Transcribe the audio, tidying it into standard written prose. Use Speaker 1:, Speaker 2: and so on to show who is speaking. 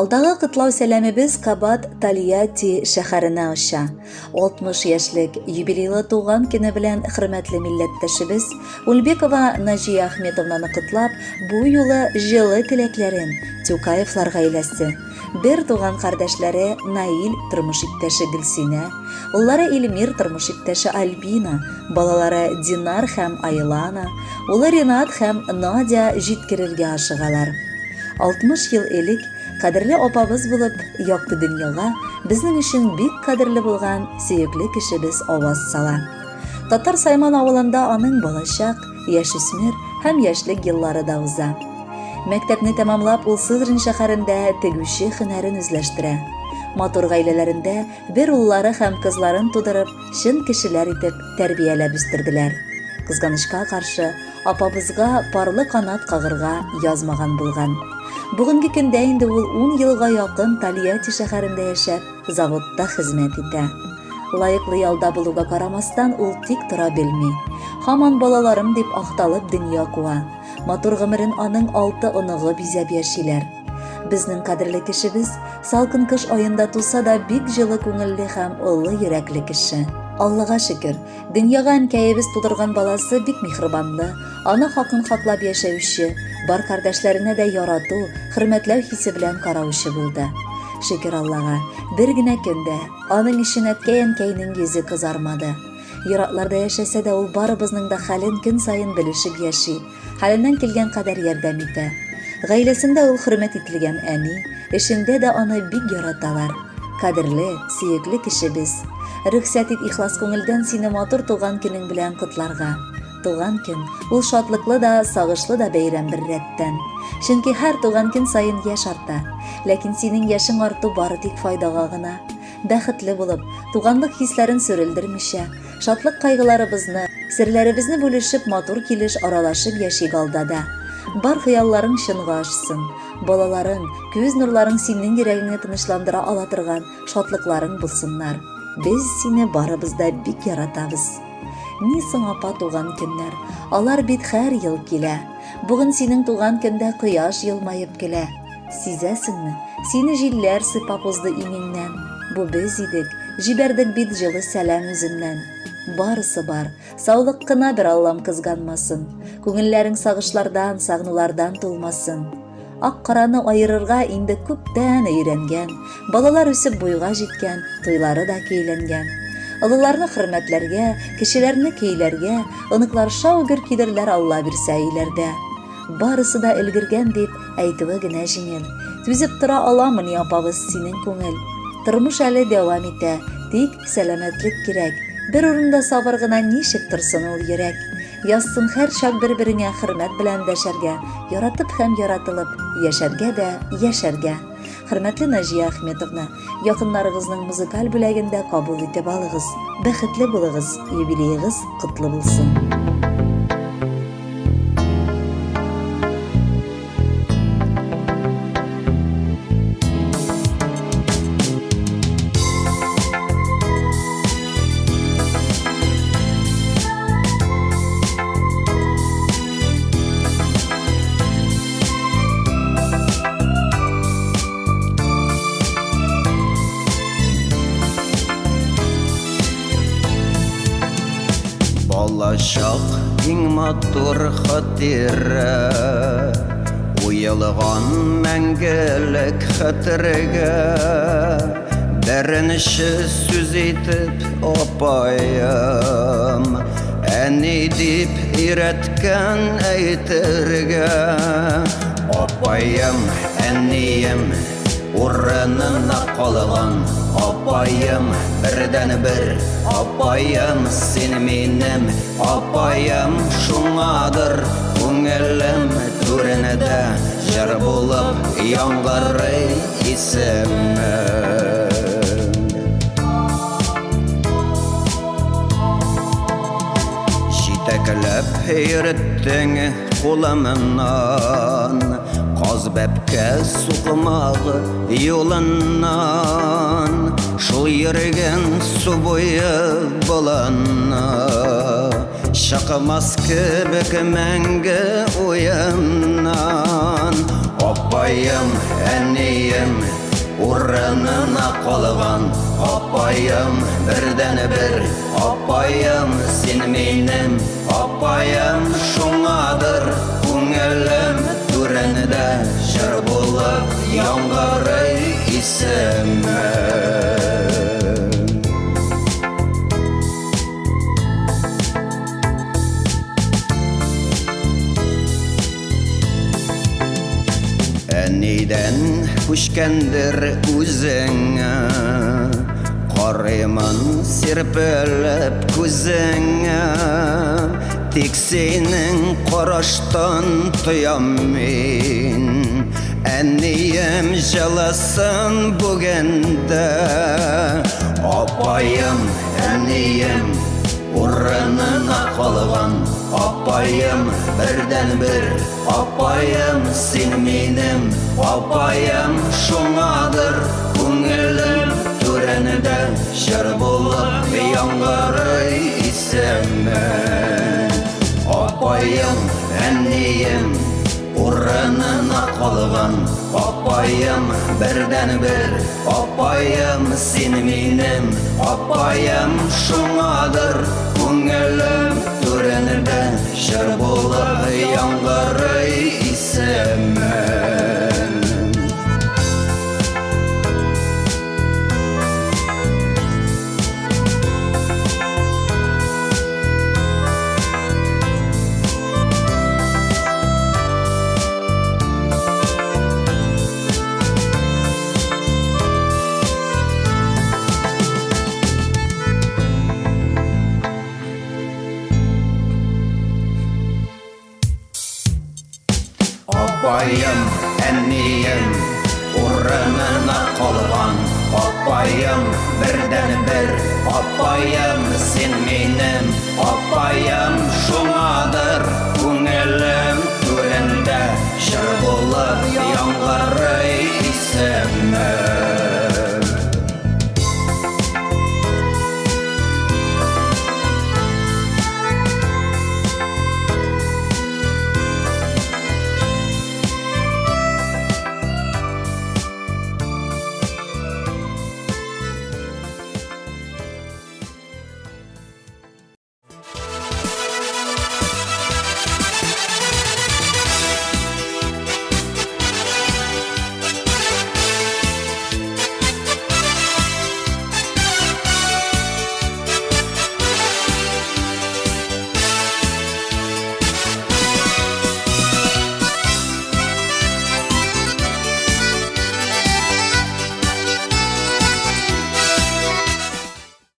Speaker 1: Алдагы котлау сәламебез кабат Тольятти шәһәренә оча. 60 яшьлек юбилейлы туган көне белән хөрмәтле милләттәшебез Ульбекова Наҗия Ахметовнаны котлап, бу юлы җылы теләкләрен Тюкаевлар гаиләсе, бер туган кардәшләре Наил тормыш иптәше Гөлсинә, уллары Илмир тормыш иптәше Альбина, балалары Динар һәм Айлана, улы Ренат һәм Надя җиткерергә ашыгалар. 60 ел элек кадерле апабыз булып, якты дөньяга безнең өчен бик кадерле булган сөекле кешебез аваз сала. Татар Сайман авылында аның балачак, яшүсмер һәм яшьлек еллары да уза. Мәктәпне тәмамлап, ул Сызрань шәһәрендә тегүче һөнәрен үзләштерә. Матур гаиләләрендә бер уллары һәм кызларын тудырып, чын кешеләр итеп тәрбияләп үстерделәр. Кызганычка каршы, апабызга парлы канат кагырга язмаган булган. Бүгенге көндә инде ул ун елга якын Тольятти шәһәрендә яшәп, заводта хезмәт итә. Лаеклы ялда булуга карамастан, ул тик тора белми. Һаман балаларым дип ахталып дөнья куа. Матур гомерен аның алты оныгы бизәп яшиләр. Безнең кадерле кешебез салкын кыш аенда туса да бик җылы күңелле һәм олы йөрәкле кеше. Аллага шөкер, Дөньяга әнкәебез тудырган баласы бик миһербанлы, ана хакын хаклап яшәүче, бар кардәшләренә дә ярату, хөрмәтләү хисе белән караучы булды. Шөкер Аллага, бер генә көн дә аның өчен әткәй-әнкәйнең йөзе кызармады. Еракларда яшәсә дә, ул барыбызның да хәлен көн саен белешеп яши, хәленнән килгән кадәр ярдәм итә. Гаиләсендә ул хөрмәт ителгән әни, эшендә дә аны бик яраталар. Кадерле, сөекле кешебез! Рөхсәт ит ихлас күңелдән сине матур туган көнең белән котларга. Туган көн, ул шатлыклы да, сагышлы да бәйрәм беррәттән. Чөнки һәр туган көн саен яшь арта. Ләкин синең яшең арту бары тик файдага гына. Бәхетле булып, туганлык хисләрен сүрелдермичә, Шатлык-кайгыларыбызны, серләребезне бүлешеп, матур килеш аралашып яшик алда да. Бар хыялларың чынга ашсын. Балаларың, күз нурларың синең йөрәгеңне тынычландыра ала торган шатлыкларың булсыннар. Без сине барыбыз да бик яратабыз. Ни соң апа туган көннәр? Алар бит һәр ел килә. Бүген синең туган көндә кояш елмаеп көлә. Сизәсеңме, сине җилләр сыйпап узды иңеңнән. Бу без идек, җибәрдек бит җылы сәлам үзеннән. Барысы бар, саулык кына бер Аллам кызганмасын. Күңелләрең сагышлардан, сагынулардан тулмасын. Ак-караны аерырга инде күптән өйрәнгән, балалар үсеп буйга җиткән, туйлары да көйләнгән. Олыларны хөрмәтләргә, кечеләрне көйләргә, оныклар шау-гөр килерләр Алла бирсә өйләрдә. Барысы да өлгергән дип әйтүе генә җиңел. Түзеп тора аламыни апабыз синең күңел? Тормыш әле дәвам итә, тик сәламәтлек кирәк. Бер урында сабыр гына ничек торсын ул йөрәк? Язсын һәрчак бер-береңә хөрмәт белән дәшәргә, яратып һәм яратылып яшәргә дә яшәргә. Хөрмәтле Наҗия Ахметовна, якыннарыгызның музыкаль бүләген дә кабул итеп алыгыз. Бәхетле булыгыз, юбилеегыз котлы булсын!
Speaker 2: Балачак иң матур хатирә, Уелган мәңгелек хәтергә. Беренче сүз итеп апаем, Әни дип өйрәткән әйтергә. Апаем, әнием урынына калган. Апаем, бердәнбер апаем, син минем апаем. Шуңадыр күңелем түрендә җыр булып яңгырый исемең. Җитәкләп йөрттең кулымнан, Каз бәбкә сукмагы юлыннан, Шул йөргән су буе болынны Чыкмас кебек мәңге уемнан. Апаем. Апаем, әнием урынына калган. Апаем, бердәнбер апаем, син минем апаем, шуңадыр күңелем түрендә җыр булып яңгырый исемең. Әнидән күчкәндер үзеңә, Карыймын сирпелеп күзеңә, Тик синең караштан тоям мин Әнием җылысын бүген дә. Апаем, әнием урынына калган. Апаем, бердәнбер апаем, син минем апаем, шуңадыр күңелем түрендә җыр булып яңгырый исемең. Апаем, әнием урынына калган. Апаем, бердәнбер апаем, син минем апаем, шуңадыр күңелем түрендә җыр булып яңгырый исемең. Апаем, әнием урынына калган. Апаем, бердәнбер апаем, син минем апаем, шуңадыр күңелем